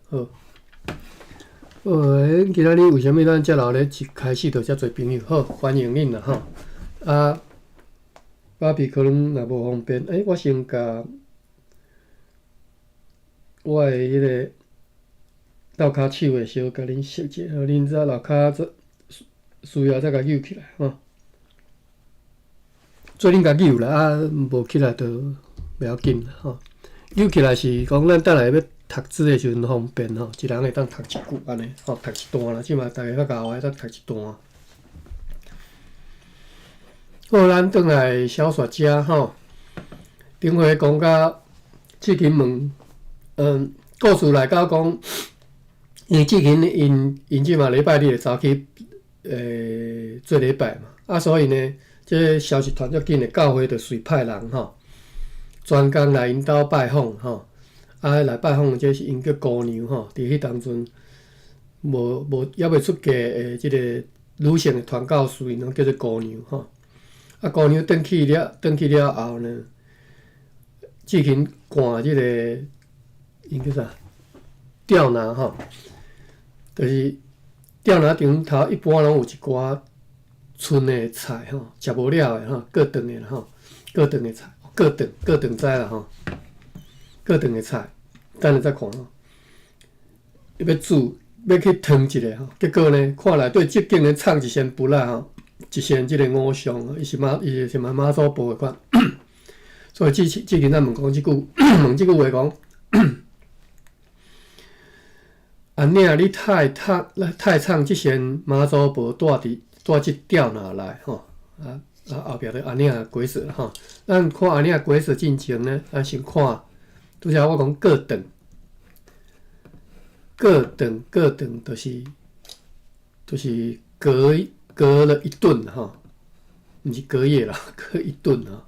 好。好，今仔日为啥物咱遮老咧一开始就遮濟朋友？好，歡迎恁啦吼！啊，芭比可能若無方便，欸，我先共我的彼个鬥跤手的小共恁說一下，予恁在樓跤再需要再共揪起來吼。做恁共揪啦，啊，無起來就袂要緊啦吼。揪起來是講咱等下欲讀字的時陣方便吼，一人會當讀一句按呢吼，讀一段啦。這馬逐家較𠢕會當讀一段。好，咱轉來小說遮吼。頂回講甲志勤問，故事來到講，因為志勤𪜶𪜶這馬禮拜日會走去做禮拜嘛，啊，所以呢，這个消息傳足緊的，教會就隨派人吼，專工來𪜶兜拜訪吼，啊，來拜訪這是𪜶叫姑娘吼，佇彼當陣無無猶未出嫁的這個女性的傳教士，𪜶攏叫做姑娘吼。啊，姑娘轉去了，轉去了後呢，志勤看這個𪜶叫啥？吊籃吼，就是吊籃頂頭一般攏有一寡賰的菜吼，食無了的吼，過頓的啦吼，過頓的菜，過頓過頓知啦吼，過頓的菜，等下再看吼。伊欲煮，欲去湯一下吼，結果呢，看內底這竟然藏一仙櫵仔吼，一仙這個偶像，伊是媽，伊是媽媽祖婆的款，所以志志勤咱問講這句，問這句話講。阿領，你太太太藏這仙媽祖婆蹛佇蹛這吊籃內吼，啊啊後壁就阿領鬼使吼。咱看阿領鬼使進前呢，咱先看，拄才我講過頓，過頓過頓，就是隔隔了一頓吼，毋是隔夜啦，隔一頓啊，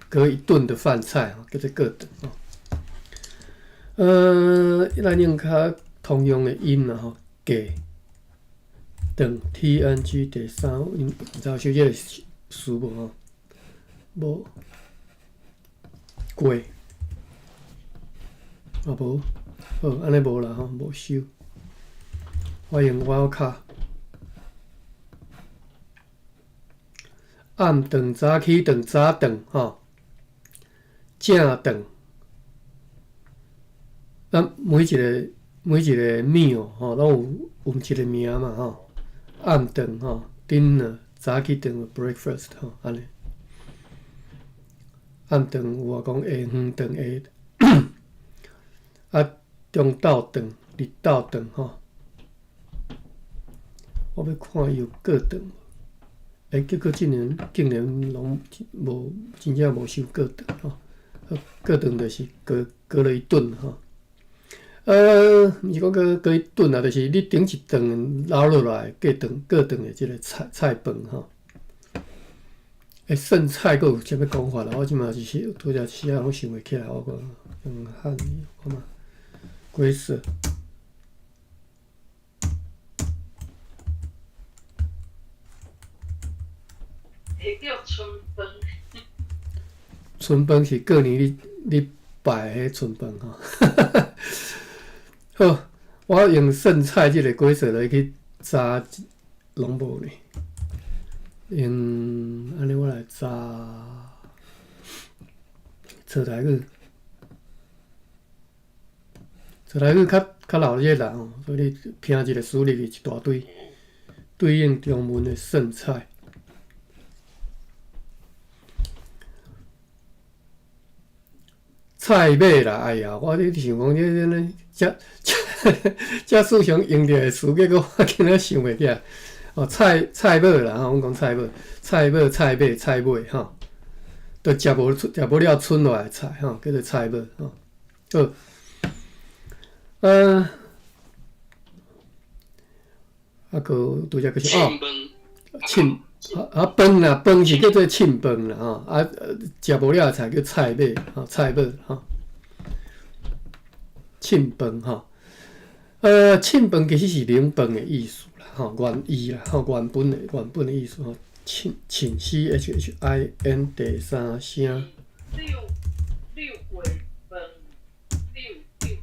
隔一頓的飯菜吼，叫做過頓吼。咱用較通用的音啦吼，過頓 T N G 第三音，毋知有收這個詞無吼？無過啊無，好，按呢無啦吼，無收。我用我卡。暗頓早起頓早頓吼，正頓。咱每一個每一個 meal 吼，攏有有一個名嘛吼。暗頓吼，dinner，早起頓 breakfast 吼，按呢。暗頓有話講下昏頓下，啊中晝頓、日晝頓吼。我欲看伊有過頓無？欸，結果竟然竟然攏無真正無收過頓吼。過頓就是隔隔了一頓吼。毋是講過過一頓啊，就是你頂一頓留落來過頓過頓的這個菜菜飯吼。欸，剩菜閣有啥物講法啦？我這馬一時拄才一時仔攏想袂起來，我講用漢語看覓鬼使。會叫春飯。春飯是過年你你拜彼春飯吼。好，我用剩菜這個鬼使來去查，攏無呢。用按呢，我來查錯台語，錯台語較較老熱啦吼，所以你拼一個詞入去一大堆，對應中文的剩菜。菜尾啦，哎呀，我咧想講這這這遮遮思想用著的詞，結果我竟然想袂起來。哦，菜菜尾啦，吼，阮講菜尾，菜尾、菜尾、菜尾，吼，都食無食無了賰落來的菜，吼，叫做菜尾，吼。好，啊，閣拄才閣是哦，凊啊飯啦，飯是叫做凊飯啦，吼，啊，食無了的菜叫菜尾，吼，菜尾，吼，凊飯，吼，凊飯其實是冷飯的意思啦，吼，原意啦，吼，原本的原本的意思吼，凊凊 C H H I N 第三聲。六六粿飯，六六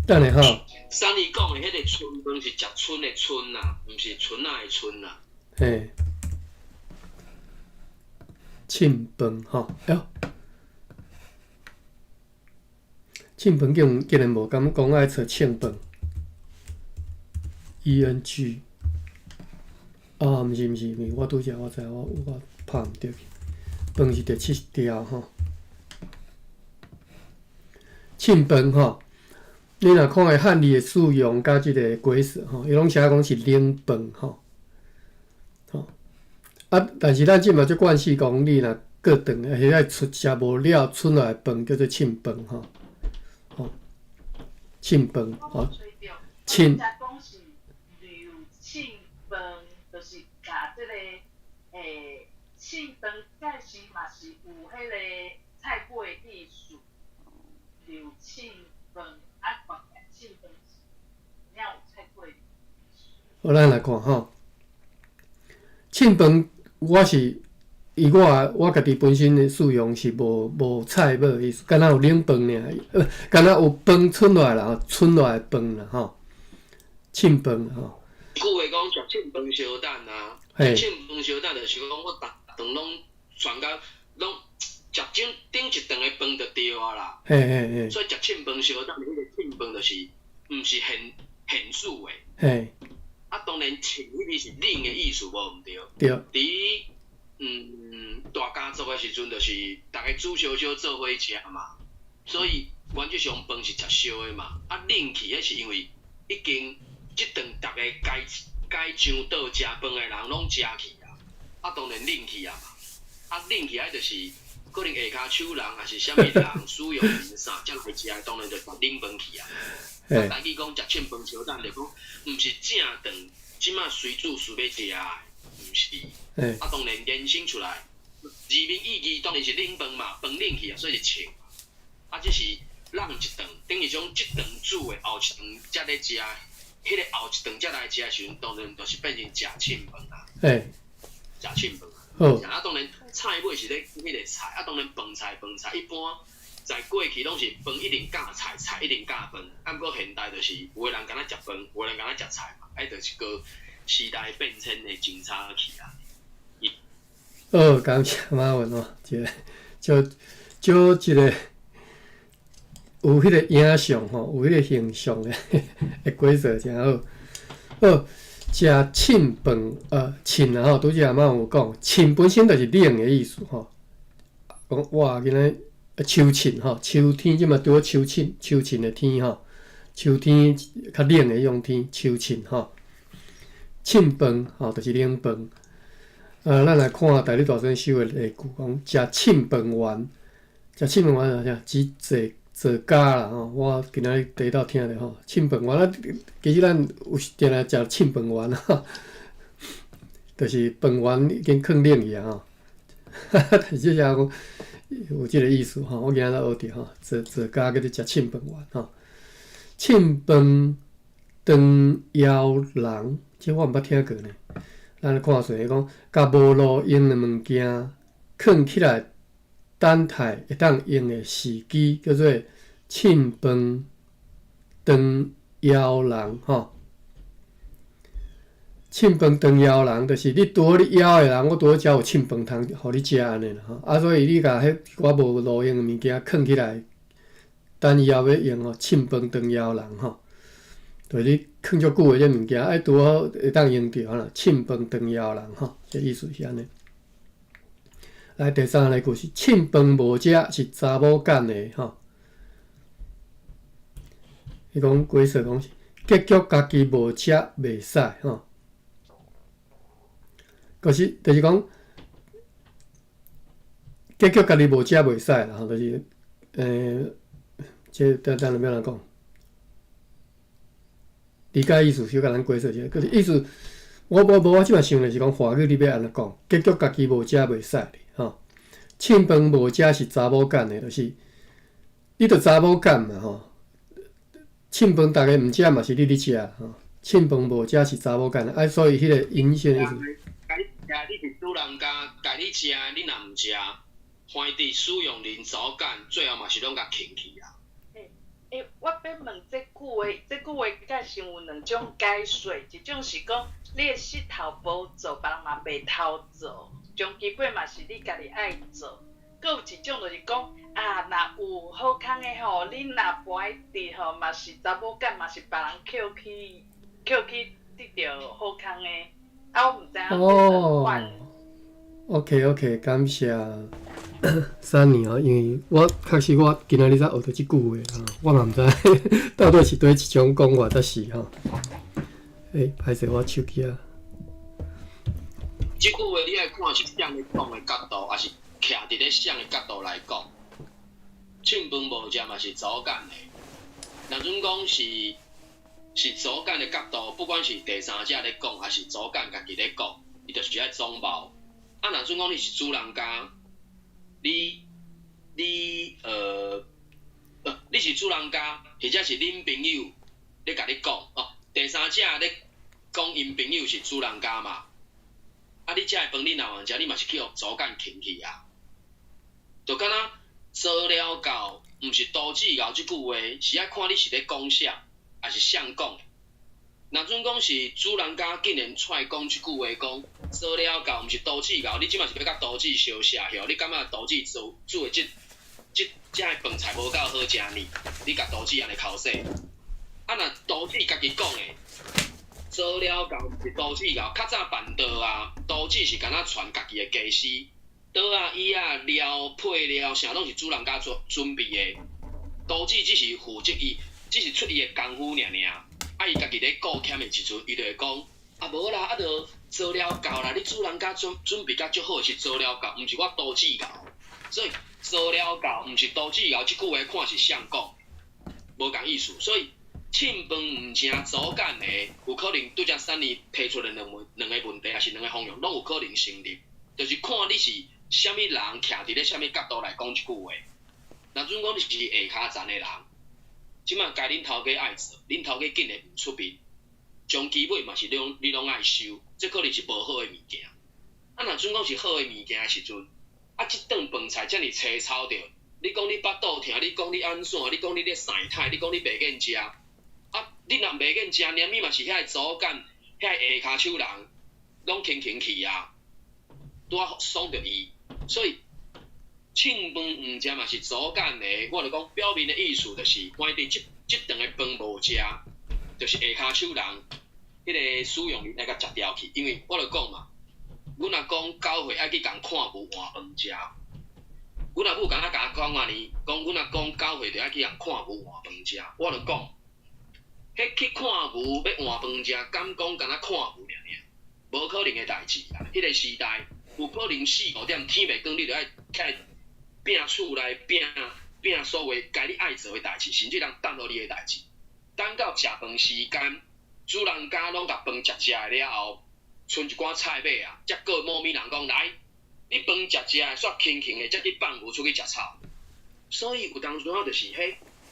飯。等下吼。上你講的彼個春飯是食春的春啦，毋是春仔的春啦。嘿，凊飯吼，喲，凊飯竟然無敢講愛揣凊飯，ENG，啊，毋是毋是毋是，我拄則我知我拍毋著去，飯是第七條吼，凊飯吼。你若看下漢字的使用佮這个解釋吼，伊攏寫講是冷飯吼，吼啊！但是咱這嘛足慣勢講，你若過頓，彼個出食無了，剩落來飯叫做凊飯吼，吼凊飯吼，凊。講是留凊飯，就是共這个凊飯，蓋是嘛是有彼个菜粿的意思，留凊飯。啊，凊飯是有菜粿。好，咱來看吼，凊飯我是以我家己本身的使用是無菜脛意思，敢若有冷飯爾，敢若有飯剩落來啦，剩落來飯啦吼，凊飯吼。句話講食凊飯相等啊，凊飯相等就是講我逐頓攏全工攏食頂頂一頓的飯就對啊啦。嘿嘿嘿。所以食凊飯相等，彼個凊飯就是毋是現現煮的。啊，當然凊彼個是冷的意思，無毋對。對。佇大家族的時陣，就是逐家煮燒燒做伙食嘛，所以原則上飯是食燒的嘛。啊，冷去，彼是因為已經這頓逐家該該上桌食飯的人攏食去啊，啊，當然冷去啊嘛。啊，冷去，彼就是可能下跤手人，抑是啥物人使用人啥，才來食，當然就食冷飯去啊。啊，台語講食凊飯相等，就講毋是正頓，這馬隨煮隨欲食的，毋是。啊，當然延伸出來，字面意義當然是冷飯嘛，飯冷去啊，所以是凊。啊，這是攏一頓，等於講這頓煮的後一頓才咧食，彼個後一頓才來食的時陣，當然就是變成食凊飯啊。食凊飯。好。啊，當然菜尾是咧彼個菜，啊，當然飯菜飯菜，一般在過去攏是飯一定佮菜，菜一定佮飯。啊，毋過現代就是有的人敢若食飯，有的人敢若食菜嘛，彼就是個時代變遷的真差去啊。好，感謝馬文哦，一个就就一個有彼個影像吼，有彼個形象的的解說誠好。好，食凊飯，凊啊吼，拄才阿媽有講，凊本身就是冷的意思吼。講哇，今仔秋凊吼，秋天這馬拄好秋凊，秋凊的天吼，秋天較冷的彼種天，秋凊吼。凊飯吼，就是冷飯。咱來看台語大先生的例句，講食凊飯丸，食凊飯丸是啥？指坐坐家啦吼。我今仔日第一道聽著吼，凊飯丸啊，其實咱有時定定食凊飯丸吼，就是飯丸已經囥冷去啊吼。但是這下講有這個意思吼，我今仔才學著吼，坐坐家叫做食凊飯丸吼。凊飯當枵人，這我毋捌聽過呢。咱來看說，講共無路用的物件囥起來，等待會當用的時機，叫做凊飯當枵人吼。凊飯當枵人，就是你拄好你枵的人，我拄好遮有凊飯通予你食按呢啦吼。啊，所以你共彼寡無路用的物件囥起來，等以後欲用吼，凊飯當枵人吼。就是你囥足久的這物件，愛拄好會當用著啦，凊飯當枵人吼，這意思是按呢。來第三个句是凊飯無食是查某揀的吼。伊講解說講是結局家己無食袂使吼。可是就是講結局家己無食袂使啦吼，就是，這等等欲按怎講？理解意思小共咱解說一下，就是意思，我無無我這擺想的是講華語你欲按怎講？結局家己無食袂使吼。凊飯無食是查某揀的，就是你著查某揀嘛吼。凊飯逐家毋食嘛是你咧食吼。凊飯無食是查某揀的，啊，所以彼個引線意思。共你食，你是主人家，共你食，你若毋食，反正使用人所揀，最後嘛是攏共囥去啊。欸，我欲問這句話，這句話解釋有兩種解說，一種是講你的膝頭無做，別人嘛袂偷做，終其尾嘛是你家己愛做。閣有一種就是講，啊，若有好康的吼，你若跋愛佇吼，嘛是查某囝，嘛是別人抾去抾去得著好康的。啊，我毋知影這兩款。 OK OK，感謝 Sunny 哦，因為我確實我今仔日才學著這句話吼，我嘛毋知到底是佗一種講法才是吼。欸，歹勢我手機啊。這句話你愛看是啥咧講的角度，抑是徛佇咧啥的角度來講。凊飯無食嘛是查某揀的。若準講是查某揀的角度，不管是第三者咧講，抑是查某揀家己咧講，伊就是愛總謀。啊，若準講你是主人家，你是主人家，或者是恁朋友咧共你講哦，第三者咧講𪜶朋友是主人家嘛。啊，你食的飯你若毋食，你嘛是去予查某揀劏去啊。就敢若做了到，毋是刀子熬這句話，是愛看你是咧講啥，抑是誰講的。若準講是主人家竟然出來講這句話，講做了到，毋是刀子熬，你這馬是欲共刀子相殺吼？你感覺刀子做煮的這這個飯菜無夠好食呢？你共刀子按呢剾洗。啊，若刀子家己講的，做了到毋是刀子熬，較早辦桌啊，刀子是敢若傳家己的家私，桌仔椅仔料配料，啥攏是主人家準備的。刀子只是負責伊，只是出伊的功夫爾爾。啊，伊家己咧顧欠的時陣，伊就會講：啊，無啦，啊，著做了夠啦，你主人家準備甲足好是做了夠，毋是我刀子熬。所以做了夠，毋是刀子熬，這句話看是誰講，無仝意思。所以凊飯毋食查某揀的，有可能拄才 Sunny 提出的兩個問題，抑是兩個方向，攏有可能成立。就是看你是啥物人，徛佇咧啥物角度來講這句話。若準講你是下跤層的人，這馬該恁頭家愛做，恁頭家竟然毋出面，終其尾嘛是你攏愛收，這可能是無好的物件。啊，若準講是好的物件的時陣，啊，這頓飯菜遮爾凄臭著，你講你腹肚疼，你講你按怎，你講你咧曬太，你講你袂願食，啊，你若袂願食，連物嘛是遐個查某揀，遐個下跤手人，攏輕輕去啊，拄仔爽著伊，所以。凊飯毋食嘛是查某揀的，我就講表面的意思就是，反正這頓的飯無食，就是下跤手人，彼個使用來共食掉去。因為我就講嘛，阮阿公九歲愛去共看牛換飯食，阮阿母敢若共我講按呢，講阮阿公九歲就愛去共看牛換飯食，我就講，彼去看牛欲換飯食，敢講敢若看牛爾爾，無可能的代誌啦。彼個時代有可能四五點天袂光，你就愛起來拚厝內拚拚所有該你愛做的代誌，甚至人等予你的代誌。等到食飯時間，主人家攏共飯食食了後，賰一寡菜尾啊，才叫某物人講來，你飯食食的，煞輕輕的，才去放牛出去食草。所以有當陣仔就是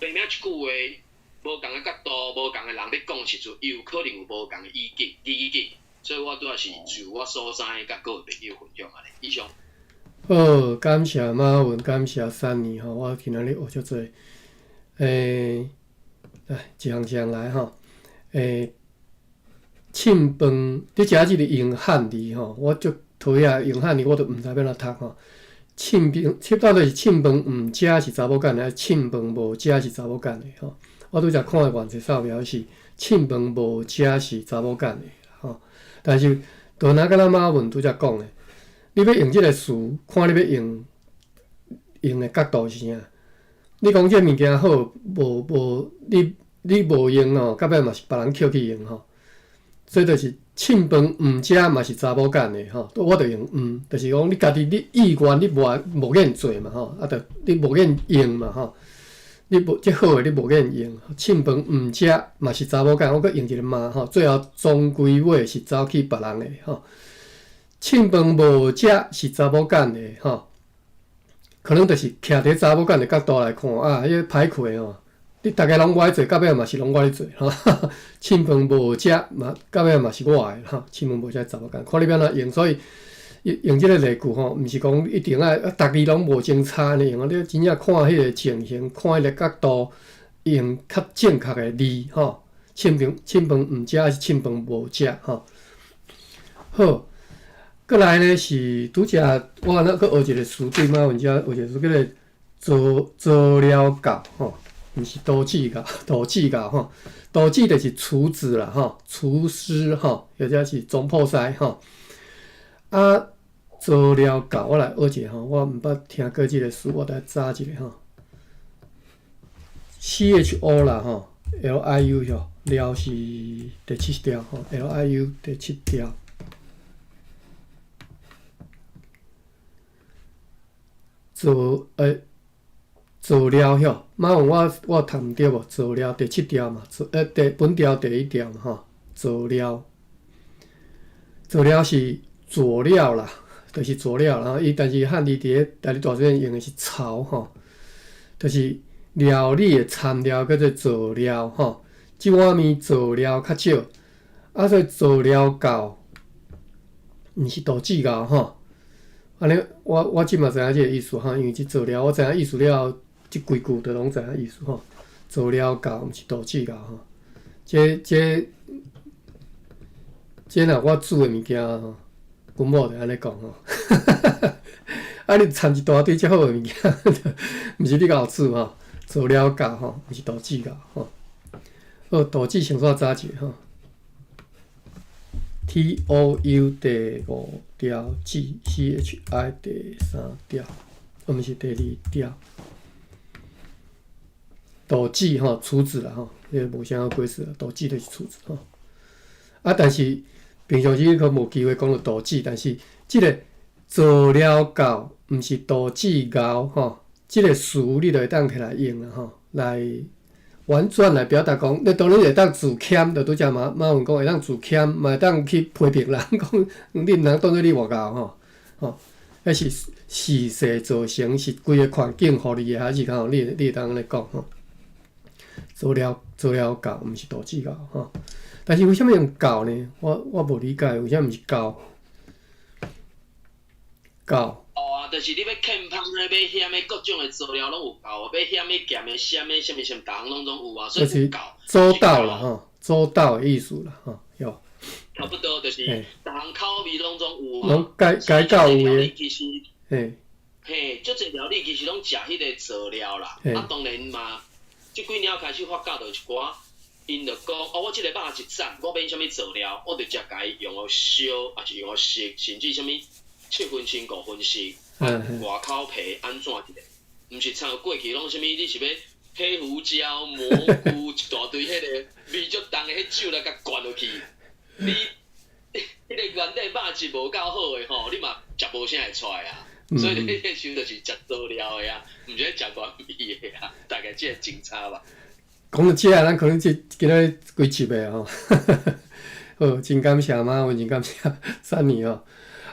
彼明明一句話，無仝的角度，無仝的人咧講的時陣，伊有可能有無仝的意見、意見。所以我拄仔是就我所知，佮各位朋友分享按呢。以上。好，感謝馬文，感謝 Sunny 吼，我今仔日學足濟。欸，來一項一項來吼。欸，凊飯，你食這個用漢字吼，我足討厭用漢字，我都毋知欲按怎讀吼。凊飯，到底是凊飯毋食是查某揀的，抑是凊飯無食是查某揀的吼？我拄才看的原則掃描是凊飯無食是查某揀的吼。但是，就若敢若馬文拄才講的，你欲用這個詞，看你欲用用的角度是啥？你講這個物件好，無無你你無用哦，到尾嘛是別人抾去用吼。所以就是凊飯毋食嘛是查某揀的吼，我就用毋，就是講你家己你意願你無無願做嘛吼，啊，就你無願用嘛吼，你無這好的你無願用，凊飯毋食嘛是查某揀，我閣用一個嘛吼，最後終歸尾是走去別人的吼。凊飯無食是查某揀的吼，可能就是徛佇查某揀的角度來看啊，彼個歹氣吼，你逐家攏我咧做，到尾嘛是攏我咧做吼。凊飯無食嘛，到尾嘛是我的吼。凊飯無食查某揀，看你欲按怎用，所以用這個例句吼，毋是講一定愛逐字攏無相差呢用啊。你真正看彼個情形，看彼個角度，用較正確的字吼。凊飯凊飯毋食，抑是凊飯無食吼。好，閣來呢是拄才我按呢閣學一個詞對馬文遮學一個詞叫做佐佐料教吼，毋是刀子教，刀子教吼，刀子就是廚子啦吼，廚師吼，或者是總鋪師吼。啊，佐料教我來學一下吼，我毋捌聽過這個詞，我來查一下吼。CHO 啦吼，LIU 吼，料是第七調吼，LIU 第七調。佐欸佐料吼，馬文我我讀毋著無？佐料第七條嘛，佐欸第本調第一條嘛吼，佐料，佐料是佐料啦，就是佐料啦。伊但是漢字佇咧台語大字典用的是槽吼，就是料理的參料叫做佐料吼。這碗麵佐料較少，啊所以佐料夠，毋是豆子夠吼。按呢，我我這嘛知影這个意思吼，因為這佐料我知影意思了後，這規句就攏知影意思吼。佐料夠，毋是豆子夠吼。這這這若我煮的物件吼，阮某就按呢講吼。啊，你摻一大堆遮好的物件，毋是你𠢕煮吼，佐料夠吼，毋是豆子夠吼。好，豆子先煞查一下吼。TOU 第五條，GCHI 第三條，毋是第二條。豆子吼，廚子啦吼，這個無啥好解釋啦，豆子就是廚子吼。啊，但是平常時可無機會講到豆子，但是這個佐料夠，毋是豆子熬吼，這個詞你就會當摕來用啦吼，來婉轉來表達講，你當然會當自謙，就拄才馬馬文講會當自謙，嘛會當去批評人講，你毋通當做你偌𠢕吼，吼，彼是時勢造成，是規个環境予你的，還是講你你會當按呢講吼？佐料佐料夠，毋是豆子𠢕吼。但是為啥物用夠呢？我我無理解，為啥物毋是夠？夠。哦啊，就是你欲劵芳的，欲鹹的，各種的佐料攏有夠，欲鹹的、鹹的、鹹的，啥物啥物，逐項攏總有啊，所以有夠。周到啦吼，周到的意思啦吼，對。差不多就是逐項口味攏總有啊。攏該該夠有的。其實，嘿，足濟料理其實攏食彼個佐料啦。啊，當然嘛，這幾年開始發覺著一寡，𪜶就講哦，我這個肉一斬，我免啥物佐料，我就直共伊用予燒，抑是用予熟，甚至啥物七分生、五分熟，外口皮按怎一个，毋是親像過去攏啥物，你是欲黑胡椒、蘑菇一大堆彼个味足重的彼酒來共灌落去，你彼个原底肉質無夠好的吼，你嘛食無啥會出來啊。所以你彼個時就是食佐料的啊，毋是咧食原味的啊，大概這個真差吧。講到這，咱可能這今仔日規集的吼。好，真感謝馬文，真感謝珊妮吼。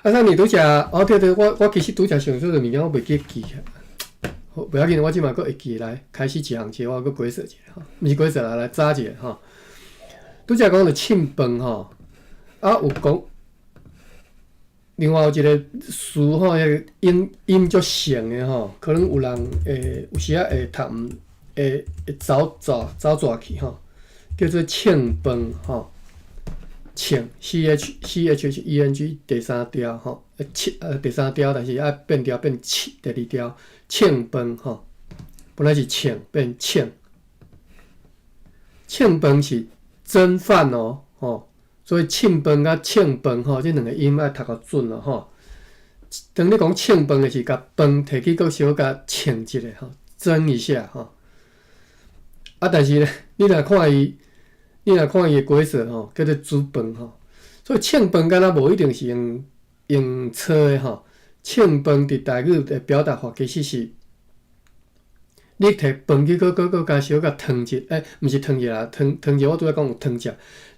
啊，珊妮拄才哦對對，我我其實拄才想說的物件，我袂記記起來。好，袂要緊，我這馬閣會記來。開始一項這我閣解說一下吼，毋是解說啦，來查一下吼。拄才講著凊飯吼，啊有講。另外有一個詞吼，彼个音音足像的吼，可能有人會有時仔會讀毋會會走走走逝去吼，叫做稱飯吼，稱 C H C H H E N G 第三調吼，七第三調，但是愛變調變七第二調，稱飯吼，本來是稱變稱，稱飯是蒸飯哦，吼。所以凊飯佮稱飯吼，這兩个音愛讀較準咯吼。當你講稱飯的時，共飯提去閣小共稱一下吼，蒸一下吼。啊，但是呢，你若看伊，你若看伊的解說吼，叫做煮飯吼。所以稱飯敢若無一定是用用炒的吼。稱飯佇台語的表達法其實是，你提飯去閣閣閣共小共燙一，欸，毋是燙一啦，燙燙一我拄才講有燙食。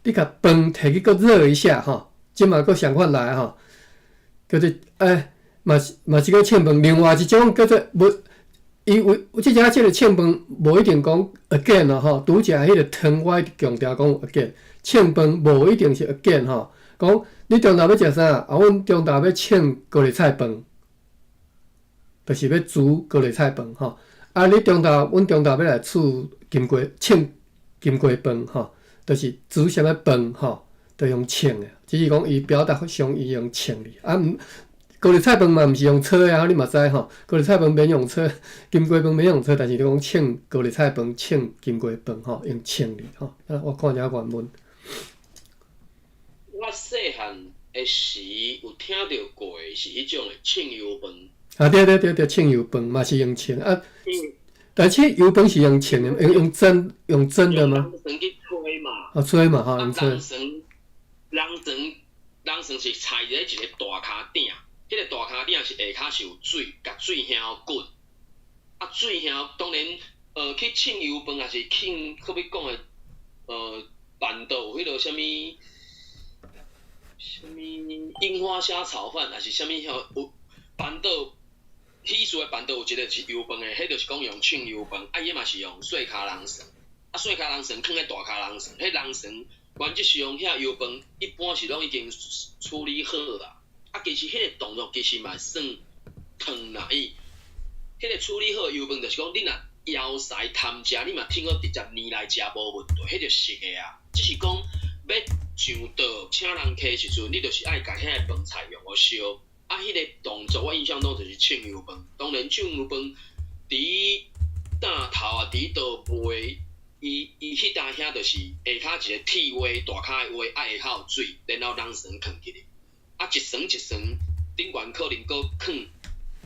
你共飯提去閣熱一下吼，這嘛閣相反來吼，叫做欸，嘛是嘛是叫凊飯。另外一種叫做無，伊有這隻這个凊飯無一定講 again 咯吼，拄才彼个湯我一直強調講 again，凊飯無一定是 again 吼，講你中晝欲食啥？啊，阮中晝欲凊高麗菜飯，就是欲煮高麗菜飯吼。啊，你中晝，阮中晝欲來煮金瓜凊金瓜飯吼，就是煮啥物飯吼，就用凊的，只是講伊表達上伊用凊哩。啊，毋高麗菜飯嘛，毋是用炒的啊，你嘛知吼？高麗菜飯免用炒，金瓜飯免用炒，但是你講凊高麗菜飯、凊金瓜飯吼，用凊哩吼。啊，我看一下原文。我細漢的時有聽著過是彼種的凊油飯。啊，對對對對，凊油飯嘛是用凊啊，但是油飯是用凊的，用蒸的嗎？用去炊嘛。啊，炊嘛吼，用炊。人床是踩佇一個大跤鼎，彼個大跤鼎是下跤是有水，共水掀滾。啊，水掀當然，去凊油飯抑是凊，閣欲講的，辦桌有彼落啥物，啥物櫻花蝦炒飯，抑是啥物吼？有辦桌喜事的辦桌有一个是油飯的，彼就是講用凊油飯，啊，伊嘛是用細跤籠床，啊，細跤籠床囥佇大跤籠床，彼籠床原則上遐油飯一般是攏已經處理好啊。啊，其實彼个動作其實嘛算燙啦，伊彼个處理好的油飯就是講，你若枵踅貪食，你嘛挺好直接捏來食無問題，彼就熟的啊。只是講欲上桌請人客的時陣，你就是愛共遐个飯菜用予燒。啊，彼个動作我印象中就是凊油飯。當然凊油飯佇擔頭啊，佇佗賣，伊彼搭遐就是下跤一个鐵鍋，大跤的鍋，啊下跤有水，然後籠床囥起來。啊，一層一層，頂懸可能閣囥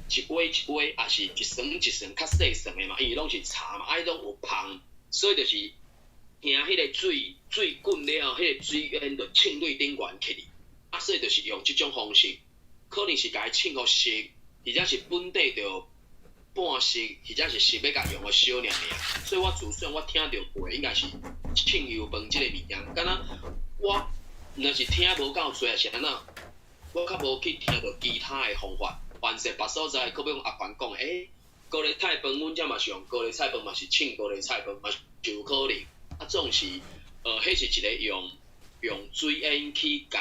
一鍋一鍋，抑是一層一層較細層的嘛，因為攏是柴嘛，啊，彼攏有芳，所以就是掀彼个水，水滾了後，彼个水煙就凊對頂懸起去。啊，所以就是用這種方式，可能是共伊凊予熟，或者是本底就半熟，或者是熟欲共用予燒爾爾。所以我自細我聽著過，應該是凊油飯這个物件，敢若我若是聽無夠濟，抑是按怎，我較無去聽著其他的方法。凡是別所在，閣欲講阿凡講，高麗菜飯，阮遮嘛是用高麗菜飯，嘛是凊高麗菜飯，嘛是有可能。啊，總是，彼是一個用水煙去共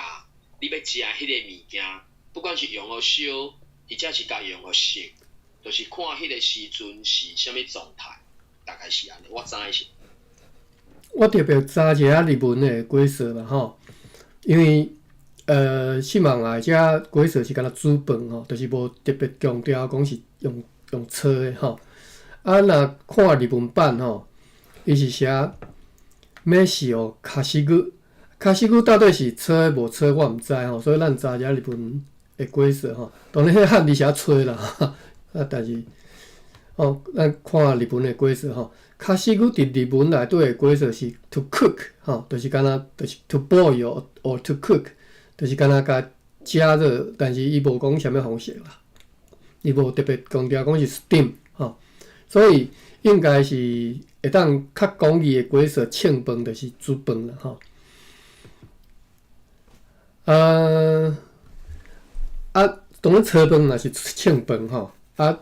你欲食的彼个物件，不管是用予燒，或者是共用予熟，就是看彼个時陣是啥物狀態，大概是按呢，我知的是。我特別查一下日文的解說啦吼，因為四網啊，遮解說是敢若煮飯吼，就是無特別強調講是用炒的吼。啊，若看日文版吼，伊是寫飯をかしぐ，かしぐ到底是炒的無炒，我毋知吼，所以咱查一下日文的解說吼。當然，彼漢字寫炊啦，啊，但是吼，咱看日文的解說吼，かしぐ佇日文內底的解說是 to cook 吼，就是敢若就是 to boil or to cook，就是敢若共加熱，但是伊無講啥物方式啦，伊無特別強調講是 steam 吼，所以應該是會當較廣義的解說，凊飯就是煮飯啦吼。啊，當然炒飯嘛是凊飯吼，啊，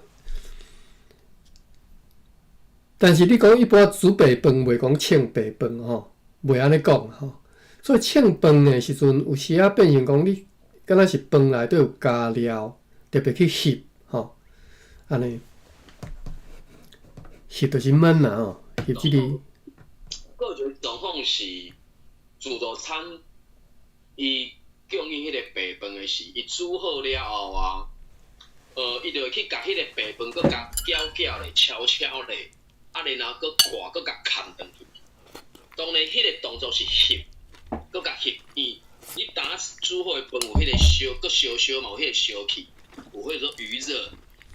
但是你講一般煮白飯袂講凊白飯吼，袂按呢講吼。所以凊飯的時陣，有時仔變成講你敢若是飯內底有加料，特別去翕吼，按呢翕就是燜啦吼，翕這个。閣有一個狀況是自助餐，伊供應彼个白飯的時，伊煮好了後啊，伊就會去共彼个白飯閣共攪攪咧、敲敲咧，啊，然後閣蓋，閣共崁轉去。當然，彼个動作是翕，閣共翕，伊你當煮好的飯有彼个燒，閣燒燒嘛有彼个燒氣，有彼個餘熱，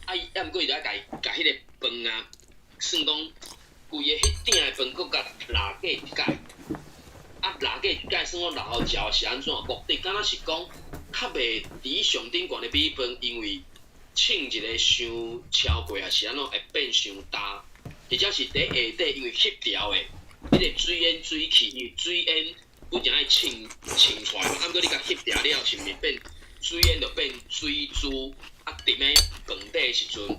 啊，伊啊，毋過伊就愛共共彼个飯啊，算講規个彼鼎的飯閣共抐過一擺。啊，抐過一擺，算講抐予食是按怎？目的敢若是講較袂佇上頂懸的米飯，因為凊一个傷超過，抑是按怎會變傷焦，或者是佇下底因為翕著的，彼個水煙水氣，因為水煙本來愛凊凊出來嘛，啊，毋過你共翕著了，是毋是變水煙就變水珠？啊，踮咧飯底的時陣，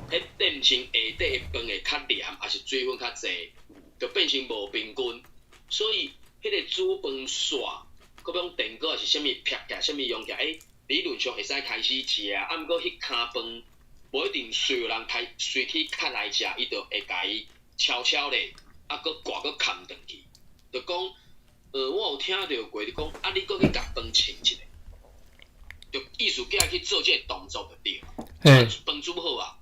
彼變成下底的飯會較黏，抑是水分較濟，就變成無平均，所以彼個煮飯煞，閣欲用電鍋抑是啥物劈起來，啥物用起來，理論上會使開始食，啊，毋過彼坩飯無一定隨有人開隨去較來食，伊就會共伊悄悄咧，啊，閣掛閣崁轉去，就講，我有聽著過，就講，啊，你閣去共飯稱一下，就意思叫伊去做這个動作就對。飯煮好啊，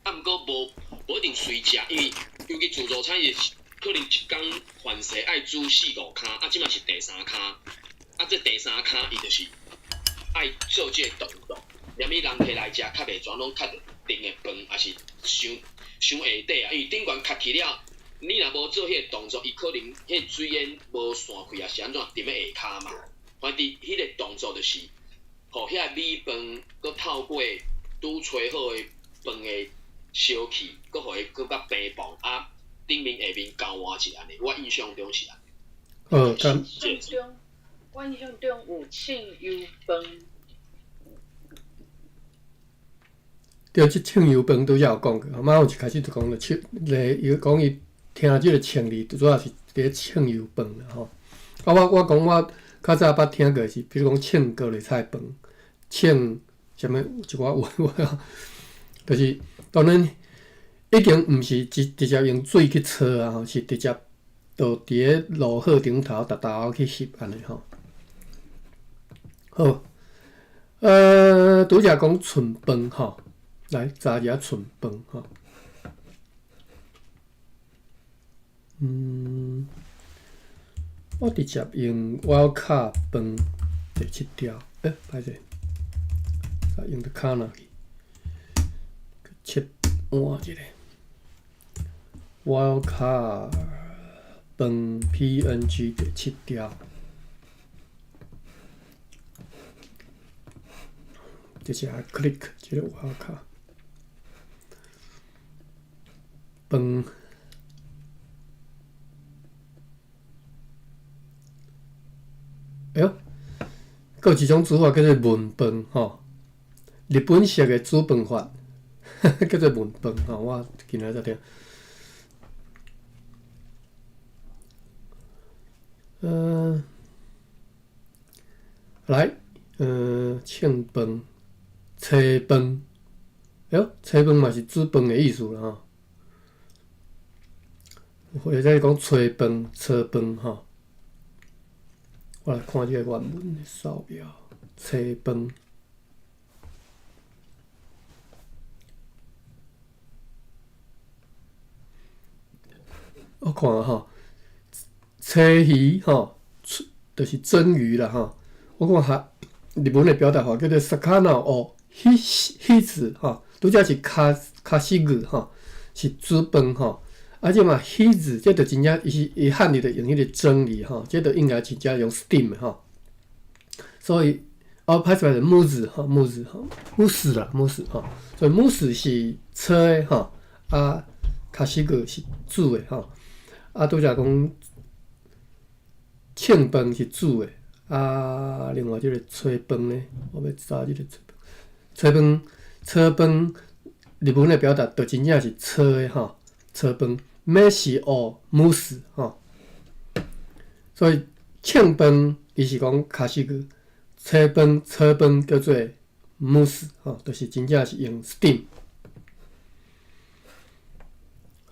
啊，毋過無一定隨食，因為尤其自助餐伊可能一工飯勢愛煮四五跤，啊，這馬是第三跤，啊，這第三跤伊就是愛做這个動作。連伊人客來食，較袂全攏較著定的飯，抑是傷傷下底啊。因為頂懸較去了，你若無做彼个動作，伊可能彼個水煙無散開，抑是按怎踮咧下跤嘛。反正彼个動作就是，予遐米飯閣透過拄炊好的飯的燒氣，閣予伊閣較平薄啊，頂面下面交換一下按呢。我印象中是按呢。我印象中有凊油飯。對，這凊油飯拄才有講過，媽有一開始就講了，凊咧，伊講伊聽這个凊字，主要是佇咧凊油飯啦吼。啊，我講我較早捌聽過是，比如講凊高麗菜飯，凊啥物一寡有我，就是當然已經毋是直接用水去焯啊吼，是直接就佇咧爐火頂頭沓沓去翕按呢吼。好，拄才講春飯吼。來查一下春飯吼。我直接用碗敲飯第七條，欸，歹勢，用著跤哪去？切換一下，碗敲飯 PNG 第七條。直接 click 這個碗敲飯，哎喲，閣有一種煮法叫做燜飯吼，日本式的煮飯法叫做燜飯吼，我今仔才聽。來，凊飯、炊飯，哎喲，炊飯嘛是煮飯的意思啦吼。或者講炊飯、炒飯吼，我來看這個原文的掃描，炊飯。我看吼，炊魚吼，就是蒸魚啦吼。我看下日文的表達法叫做魚を火子吼，拄才是卡卡西魚吼，是煮飯吼。啊，這嘛火子，這就真正伊是伊漢字就用彼个蒸字吼，這就應該真正用 steam 吼。所以，哦，歹勢歹勢，蒸子吼，蒸子吼，蒸す啦，蒸す吼。所以蒸す是炒的吼，啊，卡西個是煮的吼。啊，拄才講凊飯是煮的，啊，另外這個炊飯呢，我欲查這個炊飯，炊飯、炒飯，日文的表達就真正是炒的吼，炒飯。飯を蒸す吼，所以凊飯伊是講卡西個，炊飯、炒飯叫做蒸す吼，就是真正是用 steam。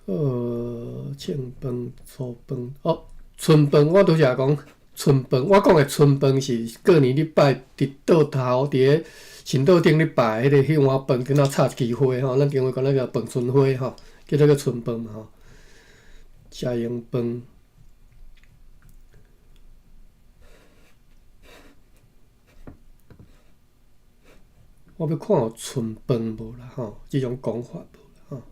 凊飯、粗飯，哦，春飯我拄才講春飯，我講的春飯是過年咧拜佇桌頭佇咧神桌頂咧拜彼个彼碗飯，頂頭插一支花吼，咱中國講那個飯春花吼，叫做個春飯嘛吼。食用飯，我欲看有春飯無啦吼，這種講法無啦吼。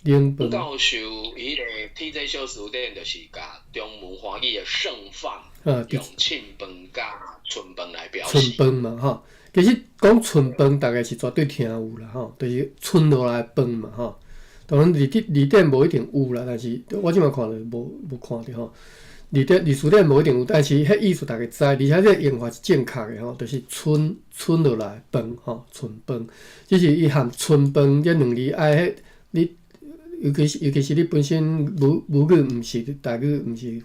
冷飯。教授伊个 TJ 小辭典就是共中文華語的剩飯，用凊飯佮春飯來表示。春飯嘛吼，其實講春飯，逐家是絕對聽有啦吼，就是春落來飯嘛吼。當然字典無一定有啦，但是我這擺看著無看著吼。字典字辭典無一定有，但是彼意思逐家知，而且這個用法是正確的吼，就是春春落來飯吼，春飯。只是伊含春飯這兩字愛彼你，尤其是你本身母語毋是台語，毋是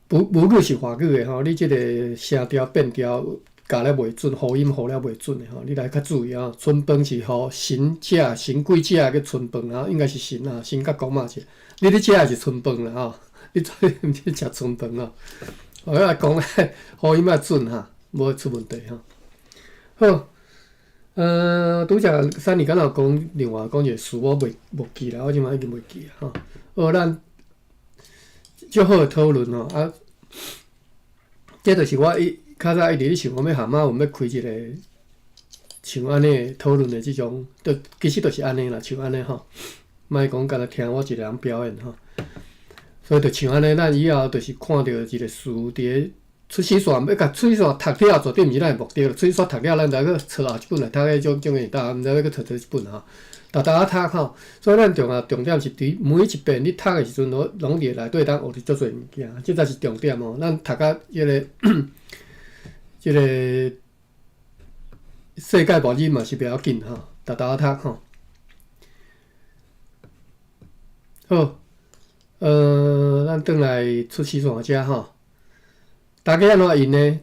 母語是華語的吼，你這個聲調變調教了袂準，呼音呼了袂準的吼，你來較注意啊。賰飯是予神食，神鬼食叫賰飯啊，應該是神啊，神佮公嘛是。你咧食的是賰飯啦吼，你做毋是食賰飯哦。我來講呼音愛準哈，無會出問題吼。好，拄才三年敢若有講另外講一個詞，我袂無記啦，我這擺已經袂記啊吼。好，咱足好的討論吼啊，這就是我一較早一直咧想講欲贛馬文欲開一個像按呢討論的這種，就其實就是按呢啦，像按呢吼，莫講干焦聽我一個人表演吼。所以就像按呢，咱以後就是看著一個詞佇咧出師線，欲共出師線讀了，絕對毋是咱的目的。出師線讀了，咱才閣揣後一本來讀，彼種種會當，毋知欲閣揣佗一本吼。沓沓仔讀吼，所以咱重要重點是佇每一遍你讀的時陣，攏攏佇內底當學著足濟物件，這才是重點哦。咱讀甲這個世界末日嘛是袂要緊吼，沓沓仔讀吼。好，咱轉來出師線遮吼，大家按怎用呢？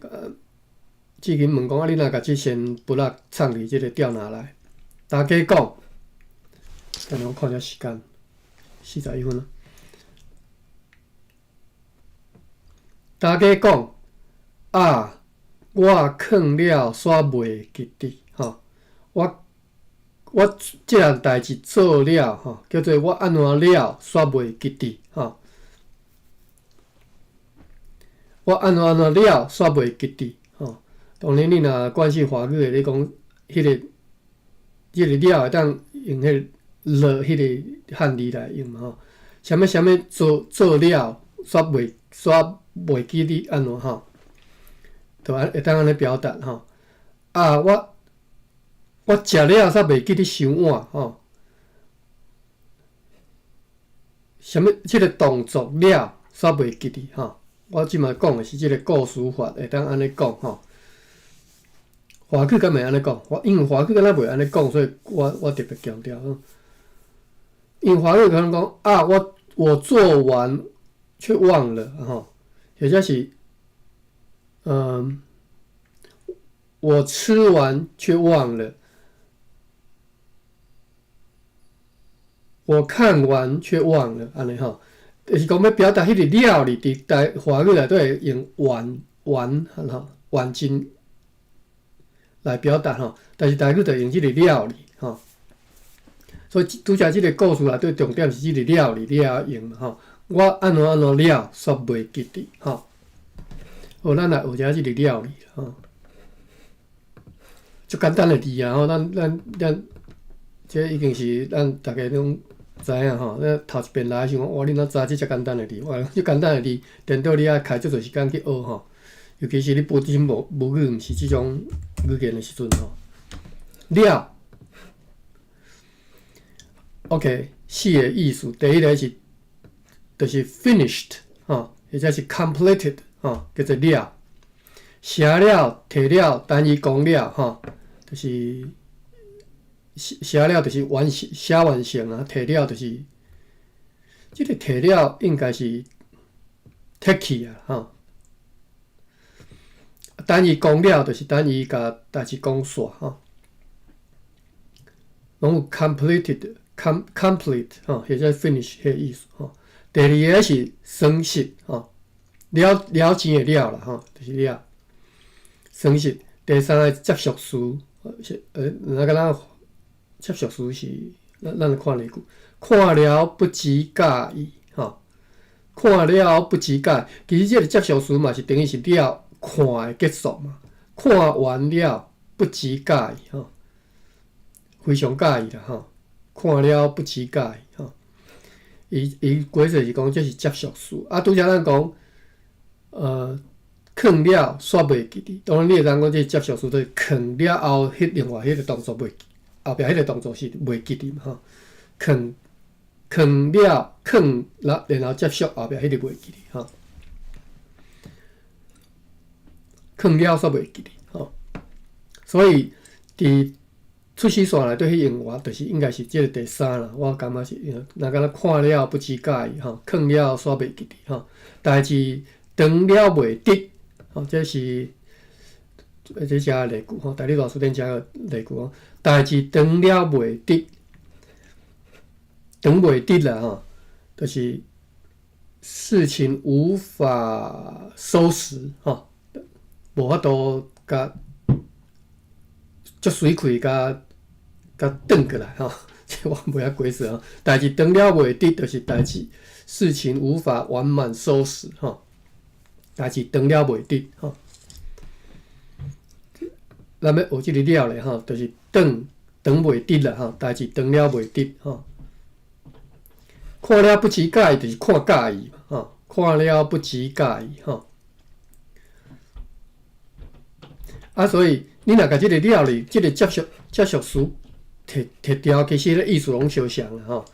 志勤問講啊，你若共這仙筆仔藏佇這個吊籃內，大家講。等下我看一下時間，41分啦。大家講啊，我囥了煞袂記得吼，我這項代誌做了吼，叫做我按怎了煞袂記得吼。我按怎按怎了煞袂記得吼。當然，你若慣勢華語的，你講彼個了會當用彼個。了彼個漢字來用嘛吼，啥物啥物做做了，煞袂煞袂記得按怎吼，就按會當按呢表達吼。啊，我食了煞袂記得收碗吼，啥物這個動作了煞袂記得吼。我這擺講的是這個故事法，會當按呢講吼。華語敢會按呢講？因為華語敢若袂按呢講，所以我特別強調。因為華語可能講啊，我做完卻忘了吼，或者是我吃完卻忘了，我看完卻忘了，按呢吼，就是講欲表達彼個了字佇台華語內底用完完吼完盡來表達吼，但是台語就用這個了字吼。所以拄才這個故事內底重點是這個了字，你也愛用吼。我按怎按怎了，煞袂記得吼。好，咱來學一下這個了字吼。足簡單的字啊吼，咱這已經是咱逐家攏知影吼。咱頭一遍來的時陣，哇，你哪知這遮簡單的字？哇，這簡單的字，顛倒你愛開足濟時間去學吼。尤其是你本身無母語，毋是這種語言的時陣吼。了。OK，四個意思，第一個是就是 finished 吼，或者是 completed 吼，叫做了，寫了、提了、等於講了吼，就是寫寫了就是完寫完成啊，提了就是這個提了應該是提去啊吼，等於講了就是等於共代誌講煞吼，攏有 completed。complete 吼，或者 finish 彼個意思吼。第二个是損失吼，了了錢的了啦吼，就是了損失。第三个接續詞，是若敢若接續詞是，咱來看例句，看了不知佮意吼，看了不知佮意。其實這個接續詞嘛是等於是了看的結束嘛，看完了不知佮意吼，非常佮意啦吼。看了不知佮意吼，伊規則是講這是接續詞。啊，拄才咱講，囥了煞袂記得。當然你會當講這接續詞，就是囥了後，彼另外彼個動作袂，後壁彼個動作是袂記得嘛吼。囥囥了囥，然後接續後壁彼個袂記得吼。囥了煞袂記得吼。所以佇出師線內底彼用法，就是應該是這個第三啦。我感覺是，若敢若看了不知佮意吼，囥了煞袂記得吼，代誌長了袂得吼，這是這遮例句吼，台語大辭典遮個例句吼，代誌當了袂得，當袂得啦吼，就是事情無法收拾吼，無法度共足媠氣共共轉過來吼，這我袂曉解釋吼。代誌當了袂得，就是代誌事情無法完滿收拾吼，代誌當了袂得吼。咱欲學這個了咧吼，就是轉轉袂得啦吼，代誌當了袂得吼。看了不知佮意，就是看佮意吼，看了不知佮意吼。啊，所以你若共這个了咧，這个接續接續詞提提掉，其實咧意思攏相像啦吼。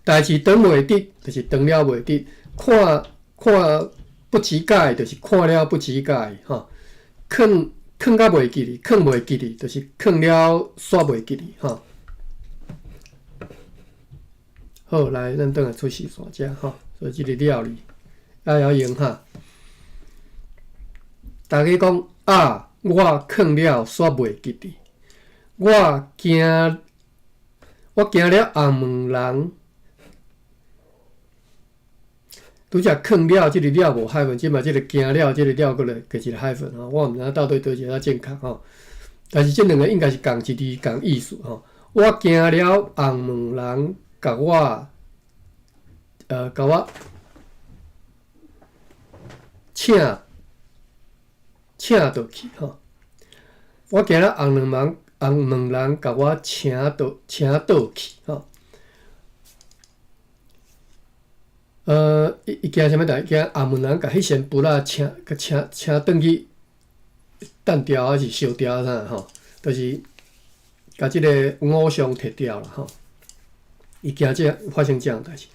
代誌轉袂得，就是當了袂得；看看不知佮意，就是看了不知佮意吼。囥囥甲袂記哩，囥袂記哩，就是囥了煞袂記哩吼。好，來，咱轉來出示線遮吼，所以這個了字猶曉用哈。大家講啊，我囥了煞袂記哩，我驚我驚了紅毛人。拄才囥了，這個了無 hyphen，這擺這個驚了，這個了閣來加一個 hyphen 吼，我毋知影到底佗一個較正確吼。但是這兩個應該是仝一字仝意思吼。我驚了紅毛人共我，共我請請倒去吼。我驚了紅毛人紅毛人共我請倒請倒去吼。伊伊驚啥物代？驚紅毛人共彼仙櫵仔請共請請轉去擲掉，抑是燒掉啥吼？就是共這个偶像提掉啦吼。伊驚這發生這樣代誌，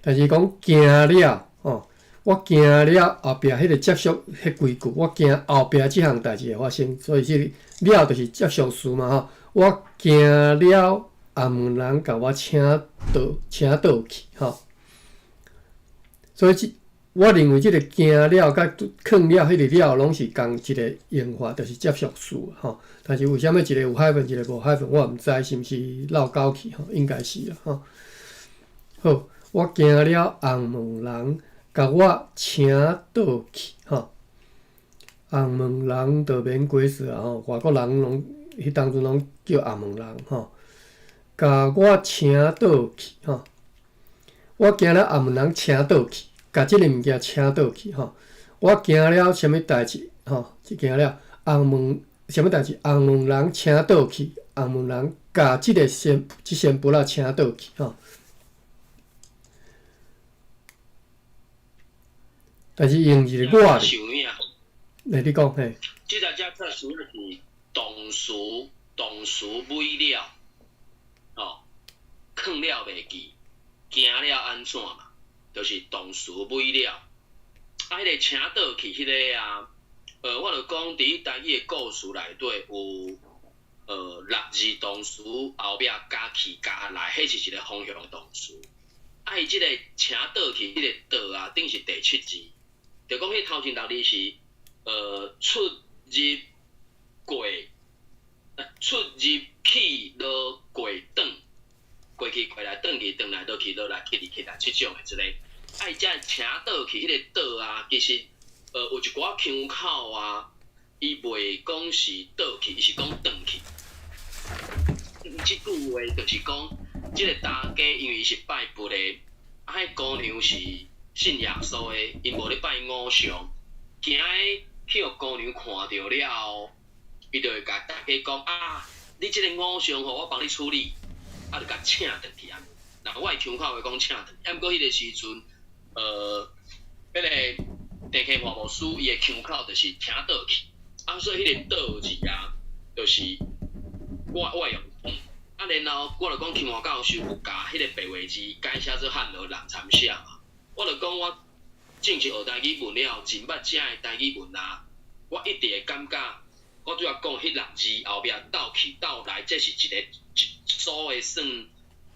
但是講驚了吼，我驚了後壁彼个接續彼幾句，我驚後壁這項代誌會發生，所以這个了就是接續詞嘛吼。我驚了紅毛人共我請倒請倒去吼。所以這我認為這个驚了佮囥了彼个了攏是仝一个用法，就是接續詞吼。但是為啥物一个有 hyphen，一个無 hyphen，我毋知是毋是落勾去吼，應該是啦吼。好，我驚了紅毛人共我請倒去吼。紅毛人就免解釋啊吼，外國人攏彼當陣攏叫紅毛人吼，共我請倒去吼。我驚了紅毛人請倒去，共這个物件請倒去吼。我驚了啥物代誌吼？驚了紅毛啥物代誌？紅毛人請倒去，紅毛人共這个仙這仙櫵仔請倒去吼。但是用一个我咧，來你講嘿。這個遮測試是動詞，動詞尾了，吼，囥了袂記。驚了按怎嘛？就是動詞尾了。啊，彼个請倒去彼个啊，我就講佇台語的故事內底有，六字動詞後壁加去加來，彼是一个方向動詞。啊，伊這个請倒去彼个倒啊，等於是第七字，就講彼頭前六字是，出入過，出入去落過轉。過去過來，轉去轉來，落去落來，去去來，這種的一个。啊，伊遮請倒去彼个倒啊，其實，有一寡腔口啊，伊袂講是倒去，伊是講轉去。這句話就是講，這個大家因為伊是拜佛的，啊，彼姑娘是信耶穌的，𪜶無咧拜偶像，驚去予姑娘看著了後，伊就會共大家講啊，你這个偶像吼，我幫你處理。啊，就共請轉去啊！若我的腔口會講請轉去，啊，毋過彼个時陣，彼个鄭克華牧師伊的腔口就是請倒去，啊，所以彼个倒字啊，就是我我用轉，啊，然後我就講金華教授有共彼个白話字改寫做漢羅人參寫嘛，我就講我正式學台語文了後，認捌遮的台語文啊，我一直會感覺。我拄仔講彼六字後壁倒去倒來，這是一個一組的算，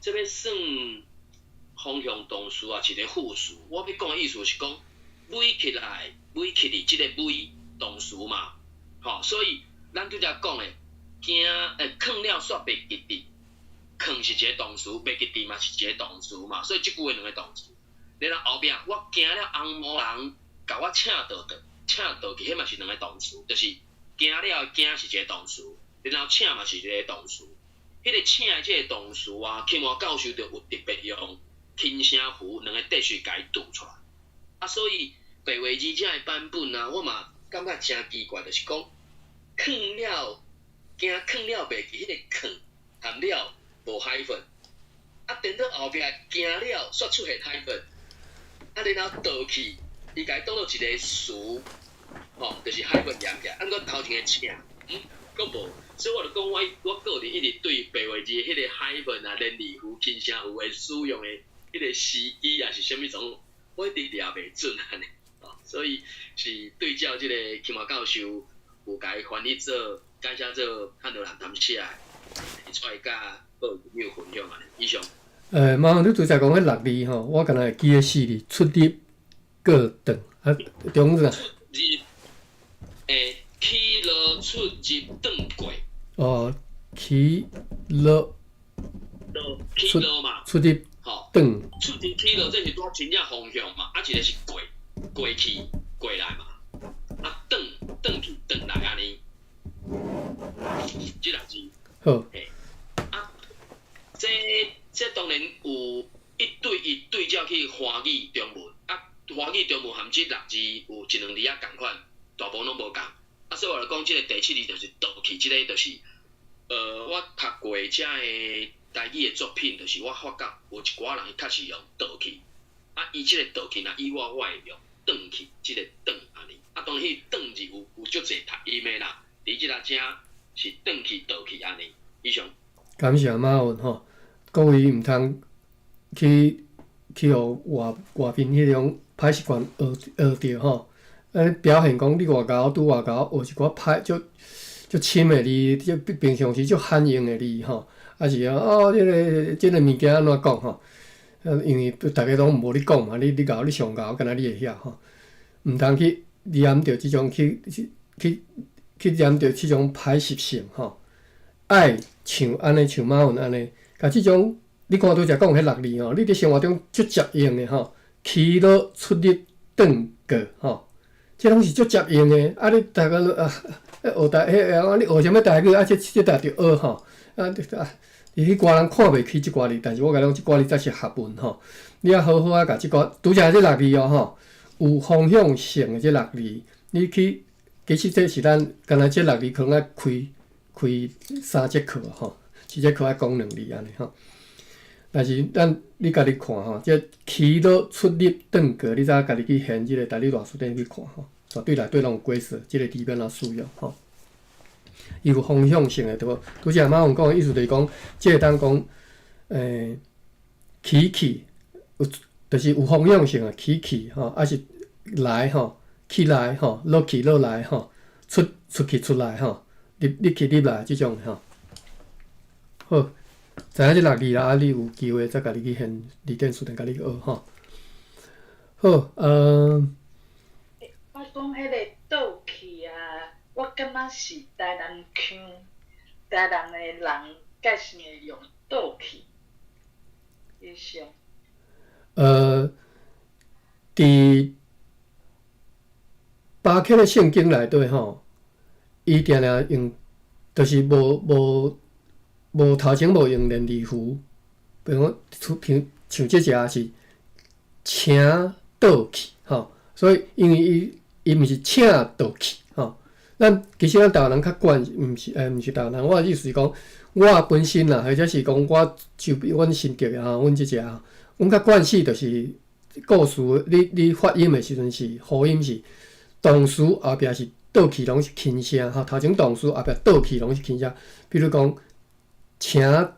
這欲算方向動詞抑是一個副詞。我欲講的意思是講，尾起來，尾起哩這个尾動詞嘛，吼，所以咱拄才講的，驚囥了煞袂記得，囥是一个動詞，袂記得嘛是一个動詞嘛，所以這句話兩个動詞。然後後壁我驚了紅毛人共我請倒倒，請倒去，彼嘛是兩个動詞，就是驚了驚是一个動詞，然後請嘛是一个動詞。彼個請的這个動詞啊，金華教授就有特別用輕聲符兩个秩序共伊讀出來。啊，所以白話字這个版本啊，我嘛感覺誠奇怪，就是講囥了驚囥了袂記，彼个囥含了無 hyphen，啊，顛倒後壁驚了煞出現 hyphen，啊，然後倒去，伊共伊當做一个詞，吼，就是 hyphen 連起來，啊，毋過頭前的請，閣無，所以我就講我我個人一直對白話字彼個 hyphen 啊、連字符、輕聲符的使用的彼個時機抑是啥物種，我一直掠袂準按呢，哦，所以是對照這個金華教授有共伊翻譯做改寫做漢羅南談寫的，出來佮各位朋友分享按呢。以上。麻煩你拄才講彼六字吼，我敢若會記得四字出入過轉啊，中字啊。出入，起落出入轉過。哦，起落。起落嘛。出入。吼。轉。出入起落，這是拄真正方向嘛，啊，一个是過過去過來嘛，啊，轉轉去轉來按呢。這六字。好。啊，這這當然有一對一對照去華語中文，啊，華語中文含這六字有一兩字仔仝款，大部分攏無仝。啊，所以我就講，這个第七字就是倒去，這个就是，我讀過遮个台語的作品，就是我發覺有一寡人伊確實用倒去，啊，伊這个倒去若以我，我會用轉去，這个轉按呢。啊，當然彼轉字有有足濟讀音的啦，佇這个遮是轉去倒去按呢。以上。感謝馬雲吼，各位毋通去去予外外面彼種歹習慣學學著吼。表現講你外𠢕拄外𠢕學一寡歹足足深的字，這平常時足罕用的字吼，抑是哦，這个這个物件按怎講吼？因為逐家攏無咧講嘛，你你𠢕你上𠢕，敢若你會曉吼，毋通去染著這種去去去去染著這種歹習性吼。愛像按呢，像馬雲按呢，共這種你看拄才講彼六字吼，你佇生活中足常用的吼，起落出入轉過吼，這攏是足常用的。啊，你逐个啊，學台彼個，你學啥物台語啊？這這逐著學吼，啊啊，伊彼寡人看袂起這寡字，但是我共你講，這寡字才是學問吼。你愛好好啊，共這寡拄才這六字哦吼，有方向性的這六字，你去其實這是咱敢若這六字可能愛開開三節課吼，一節課愛講兩字按呢吼。但是咱你家己看吼，這起落出入轉過，你才家己去現這个台語大辭典去看吼，絕對內底攏有解釋，這个字欲按怎使用吼。伊有方向性的對無？拄才馬雲講的意思就是講，這會當講，起去有，就是有方向性的起去吼，抑是來吼，起來吼，落去落來吼，出出去出來吼，入入去入來這種吼。好，知影這六字啦，啊，你有機會再家己去現字典辭典共你學吼。好，我講彼個倒去啊，我感覺是台南腔，台南的人較是會用倒去。以上。佇巴克的聖經內底吼，伊定定用，就是無無無頭前無用連字符，比如講，譬像這隻是請倒去吼，所以因為伊伊毋是請倒去吼。咱其實咱台灣人較慣，毋是毋是台灣人，我的意思是講，我本身啦，或者是講我就阮新竹的吼，阮這隻，阮較慣勢就是故事，你你發音的時陣是喉音是動詞後壁是倒去攏是輕聲吼，頭前動詞後壁倒去攏是輕聲。比如講，請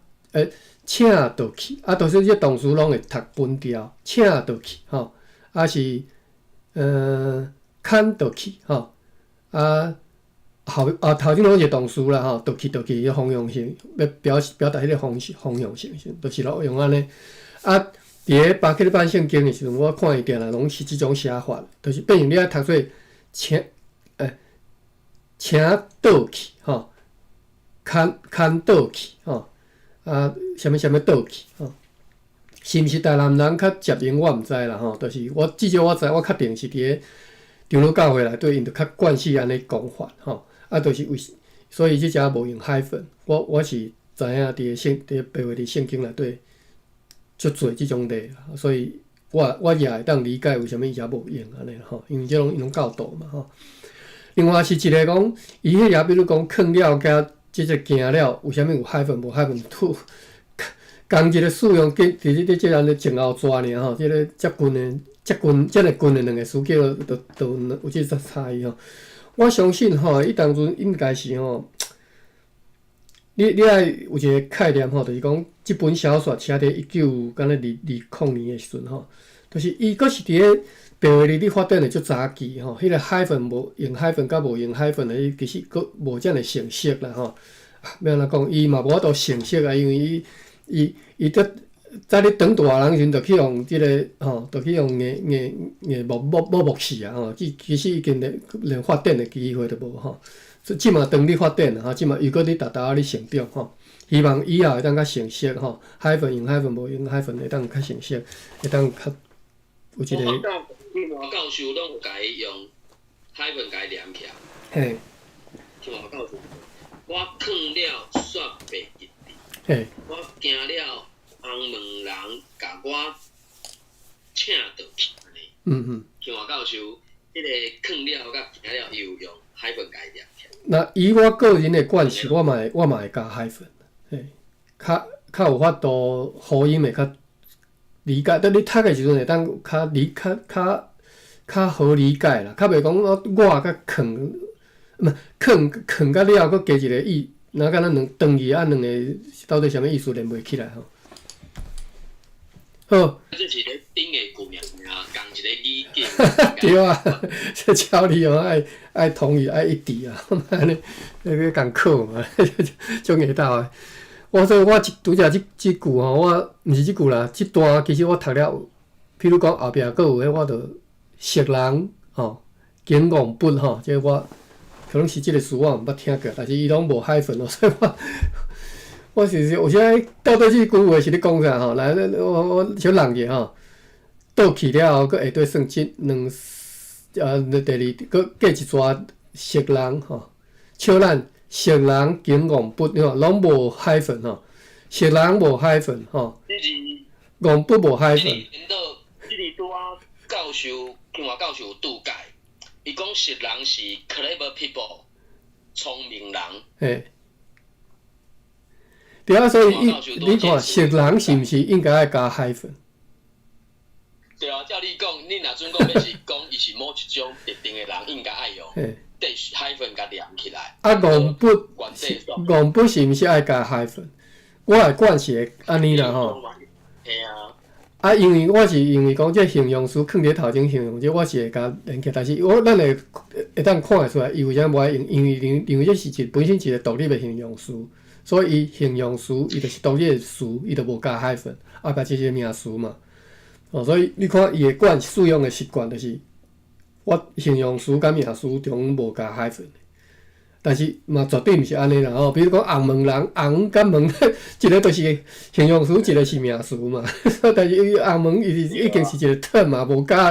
請倒去，啊，就是這動詞攏會讀分調，請倒去吼，啊是牽倒去吼，啊後啊頭前攏是動詞啦吼，倒去倒去，彼方向性欲表表達彼个方方向性，就是攏用按呢。啊，佇咧巴克禮版聖經的時陣，我看伊定定攏是這種寫法，就是變成你愛讀做請請倒去吼，牽牽倒去吼，啊，啥物啥物倒去吼，是毋是台南人較捷用我毋知啦吼，就是我至少我知，我確定是佇咧長老教會內底，𪜶就較慣勢按呢講法吼，啊，就是為所以這遮無用 hyphen，我是知影佇咧白話佇聖經內底足濟這種例，所以我也會當理解為啥物伊遮無用按呢吼，因為這攏𪜶攏教導嘛吼。另外是一个講，伊彼頁比如講囥了佮這個行了，為啥物有 hyphen 無 hyphen 吐？仝一個使用，其實佇這按呢前後逝爾吼，這个接近的、接近、遮爾近的兩个詞叫，就有這個差異吼。我相信吼，伊當陣應該是吼，你愛有一個概念吼，就是講這本小說寫佇一九敢若二二零年的時陣吼，就是伊閣是佇咧白話字咧發展的足早期吼，彼個 hyphen 無用 hyphen 佮無用 hyphen 的，伊其實閣無遮爾成熟啦吼。欲按怎講，伊嘛無法度成熟啊，因為伊佇在咧長大人時陣，就去予這个吼，就去予硬硬硬剝剝剝剝去啊吼。其實已經連發展的機會都無吼。這馬當咧發展吼，這馬又閣咧沓沓仔咧成長吼。希望以後會當較成熟吼，hyphen 用 hyphen 無用 hyphen 會當較成熟，會當較有一個。我教授攏有共伊用 hyphen 共伊連起來。嘿。聽我教授，我囥了煞袂記。我驚了紅毛人共我請倒去按呢。像我教授，彼个囥了佮行了，伊有用 hyphen 共伊連起來。那以我個人的慣勢，我嘛會加 hyphen，嘿，較有法度予𪜶會較理解。當你讀的時陣會當較理較較較好理解啦，較袂講我佮囥，毋囥囥甲了，閣加一個意，若敢若兩長字啊，兩个到底啥物意思連袂起來吼。好。這是咧頂個句爾爾，仝一個語境。對啊，這超你哦，愛統一愛一致啊，按呢欲共考嘛，足硬鬥的。我說我拄才這句吼，我毋是這句啦，這段其實我讀了，譬如講後壁閣有彼我就熟人吼，景戇筆吼，這個我可能是這个詞我毋捌聽過，但是伊攏無 hyphen 哦，所以我是有時到底這句話是咧講啥吼？來，我小人者吼，倒去了後，閣下底算這兩啊，第二閣過一逝熟人吼，笑咱熟人景戇筆吼，攏無 hyphen 吼，熟人無 hyphen 吼，戇筆無 hyphen。這裡拄仔教授，聽話教授有注解，伊講熟人是 clever people，聰明人。嘿。對啊，所以你看熟人是毋是應該愛加 hyphen？對啊，照你講，你若準講欲是講伊是某一種特定的人，應該愛用 dash hyphen 共連起來。啊，戇筆戇筆是毋是愛加 hyphen？我的慣是會按呢啦吼。嘿啊。啊，因為我是因為講這形容詞囥佇頭前形容這，我是會共連起來，但是我咱會會當看會出來，伊為啥無愛用？因為因為這是一本身一個獨立的形容詞。所以伊形容詞伊就是獨立的詞，伊就無加 hyphen，後壁這是名詞嘛。哦，所以你看伊的慣使用的習慣就是，我形容詞佮名詞中無加 hyphen，但是嘛絕對毋是按呢啦吼。比如講紅毛人，紅佮毛，一个就是形容詞，一个是名詞嘛。但是伊紅毛伊已經是一個 term 嘛，無加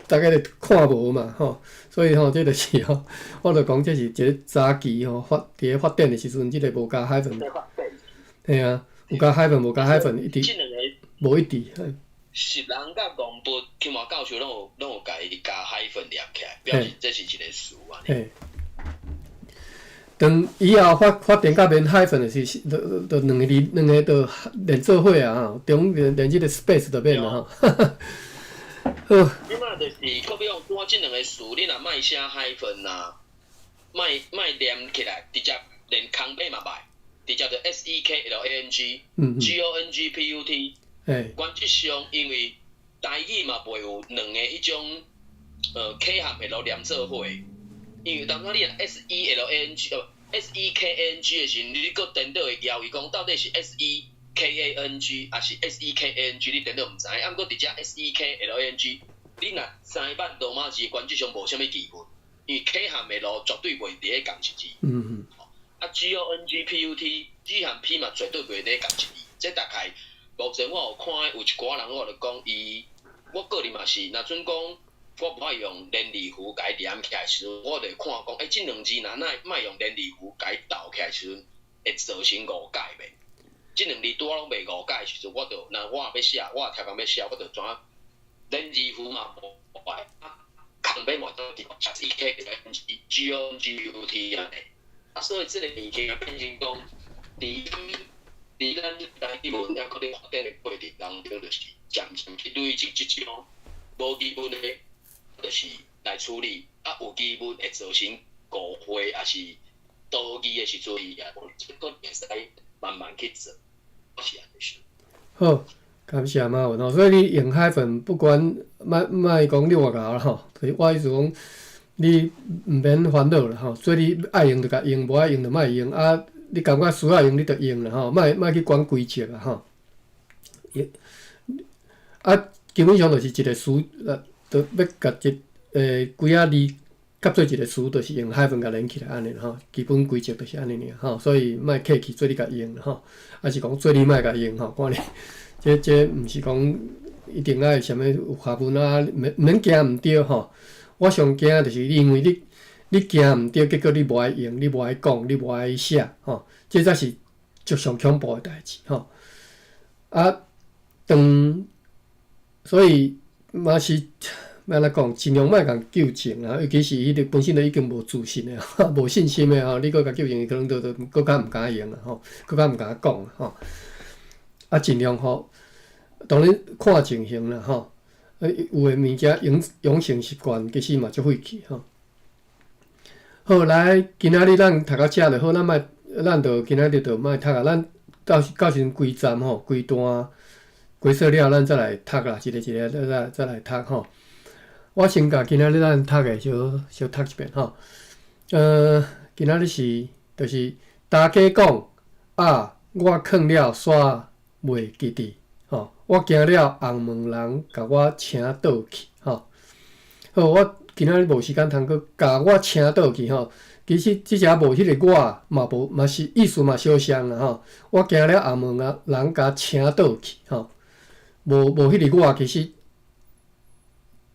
逐家就看無嘛吼。所以吼，這就是吼，我就講這是一个早期吼發佇咧發展的時陣，這个無加 hyphen。嘿啊，有加 hyphen 無加 hyphen 一直無一致。熟人佮戇筆，聽話教授攏有共伊加 hyphen 連起來，表示這是一個詞按呢。嘿。當以後發展到免 hyphen 的時，就兩個字兩个就連做伙啊吼，中連這个 space 就免了吼。好。這馬就是，閣比如講，這兩個詞，你若莫寫 hyphen 啊，莫莫連起來，直接連空白嘛袂，直接就 SEKLANG，GONGPUT。原則上，因為台語嘛袂有兩个彼種，K 和 L 連做伙。因為當初你若 SELANG 哦 SEKANG 的時陣，你閣顛倒會枵伊講到底是 SEKANG 抑是 SEKANG，你顛倒毋知。啊，毋過佇遮 SEKLANG，你若知捌羅馬字，原則上無啥物疑問，因為 K 和 L 絕對袂佇咧仝一字。啊，G O N G P U T，G 和 P 嘛絕對袂佇咧仝一字。這大概目前我有看有一寡人，我就講伊，我個人嘛是，若準講我無愛用連字符共伊連起來時陣，我就會看講，欸，這兩字若若莫用連字符共伊鬥起來時陣，會造成誤解袂？這兩字拄仔攏袂誤解的時陣，我就若我若欲寫，我若超工欲寫，我就怎連字符嘛無愛，啊，空白嘛都寫 E K N G G O N G U T 按呢。啊，所以這個物件變成講，佇咱台語文抑閣咧發展的過程當中，就是漸漸去累積這種無疑問的，就是來處理，啊，有疑問會造成誤會，抑是多義的時陣，伊也這個會使慢慢去做，我是按呢想。好，感謝馬文吼。所以你用 hyphen 不管莫莫講你偌𠢕啦吼，就是我意思講，你毋免煩惱啦吼。所以你愛用就共用，無愛用就莫用啊。你感覺需要用你就用啦吼，莫莫去管規則啊吼。啊，基本上就是一個詞，就欲共一幾仔字合做一個詞，就是用 hyphen 共連起來按呢吼。基本規則就是按呢爾吼，所以莫客氣，做你共用吼，抑是講做你莫共用吼，看你這這毋是講一定愛啥物有學問啊，免免驚毋對吼。我上驚就是因為你你驚毋對，結果你無愛用，你無愛講，你無愛寫吼，這才是足上恐怖的代誌吼。啊，當所以嘛是欲按怎講，盡量莫共糾正啦，尤其是彼個本身就已經無自信的，無信心的吼，你閣共糾正，伊可能就閣較毋敢用啦吼，閣較毋敢講吼。啊，盡量吼，當然看情形啦吼。有的物件養養成習慣，其實嘛足費氣吼。好，來，今仔日咱讀到遮就好，咱莫，咱就今仔日就莫讀啊。咱到到時陣規站吼，規段規說了，咱再來讀啦，一个一个再再來讀吼。我先共今仔日咱讀的小小讀一遍吼。今仔日是就是大家講啊，我囥了煞袂記得吼，我驚了紅毛人共我請倒去吼。好，我今仔日無時間通閣共我請倒去吼。其實這遮無彼個我嘛無嘛是意思嘛相像啦吼。我驚了紅毛人共請倒去吼，無無彼個我其實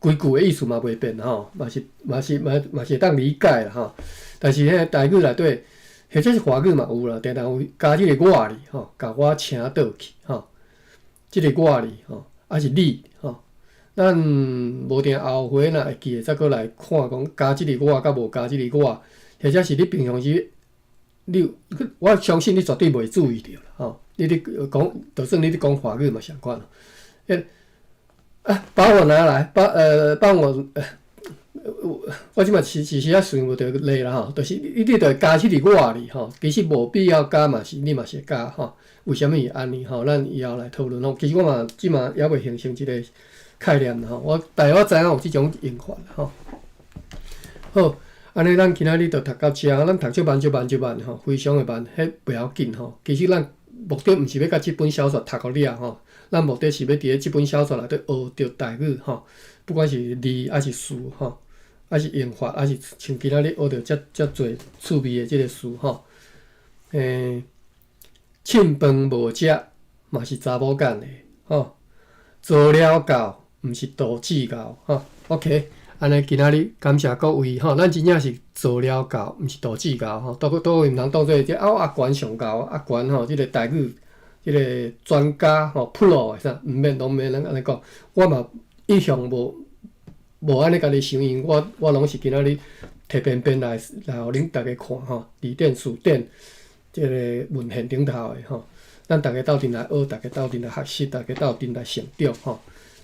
規句的意思嘛袂變吼，嘛是嘛是嘛嘛是會當理解啦吼。但是彼个台語內底，或者是華語嘛有啦，定定有加這個我字吼，共我請倒去吼。這個我字吼，抑是你吼。咱無定後回若會記得再閣來看講加這個我佮無加這個我，或者是你平常時你我相信你絕對袂注意著啦吼。你咧講，就算你咧講華語嘛相款。啊，把我拿來，幫幫我，我這擺是是時仔想無著例啦吼，就是你你著會加這個我字吼，其實無必要加嘛是你嘛是會加吼。為啥物會按呢吼？咱以後來討論吼。其實我嘛這馬猶未形成一個概念吼，我大約我知影有這種用法吼。好，按呢咱今仔日就讀到遮，咱讀足慢足慢足慢吼，非常的慢，彼袂要緊吼。其實咱目的毋是欲共這本小說讀予了吼，咱目的是欲佇咧這本小說內底學著台語吼，不管是字抑是詞吼，抑是用法，抑是像今仔日學著遮遮濟趣味的這個詞吼。凊飯無食嘛是查某揀的吼，做了夠毋是導致夠吼。OK，按呢今仔日感謝各位吼，咱真正是做了夠，毋是導致夠吼。都都毋通當做這啊阿懸上𠢕阿懸吼，這個台語這個專家吼，pro 的啥，毋免攏免咱按呢講。我嘛一向無無按呢家己想，因為我我攏是今仔日提篇篇來來予恁逐家看吼，字典、詞典，這個文獻頂頭的吼，咱逐家鬥陣來學，逐家鬥陣來學習，逐家鬥陣來成長吼。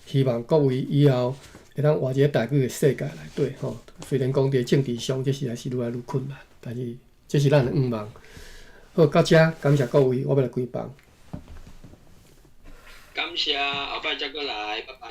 希望各位以後會當活佇個台語的世界內底吼。雖然講佇政治上這實在是愈來愈困難，但是這是咱的願望。好，到遮感謝各位，我欲來關房。感謝，後擺再閣來，拜拜。